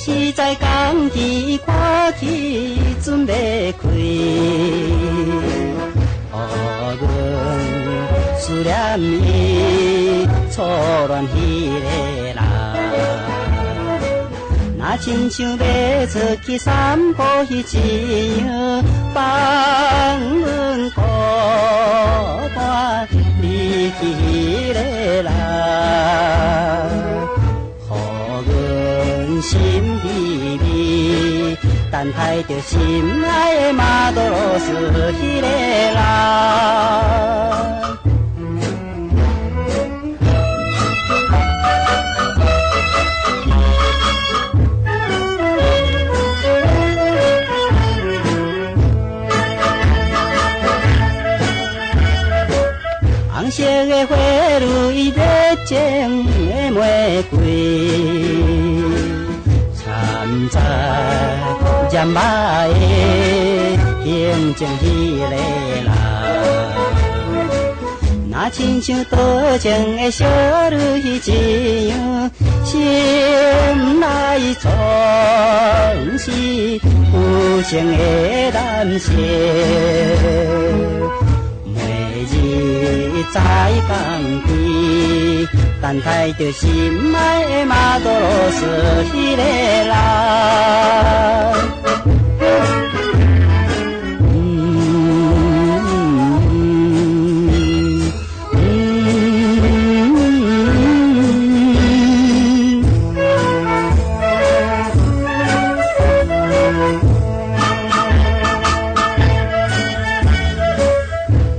实在江边看起准欲开，予阮思念伊初恋彼个人。若親像欲出去散步彼一樣，放阮孤單離去彼個人，予阮心微微，等待著心愛的馬多羅斯彼個人。紅色的花蕊，熱情的玫瑰，參在染目的形情彼个人，若親像多情的少女一樣，心內總是有情的難捨。每日在江邊，等待著心愛的馬多羅斯彼個人。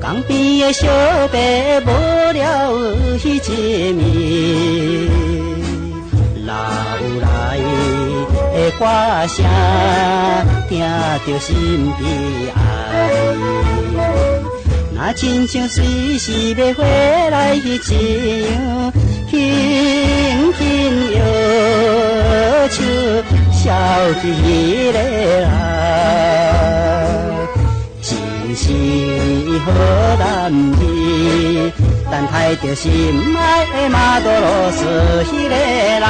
江邊的小白無聊彼一暝，流來的歌聲，聽著心悲哀。若親像隨時欲回來彼一樣，輕輕搖手，笑起彼個人。真是好男兒，等待著心愛的馬多羅斯彼個人。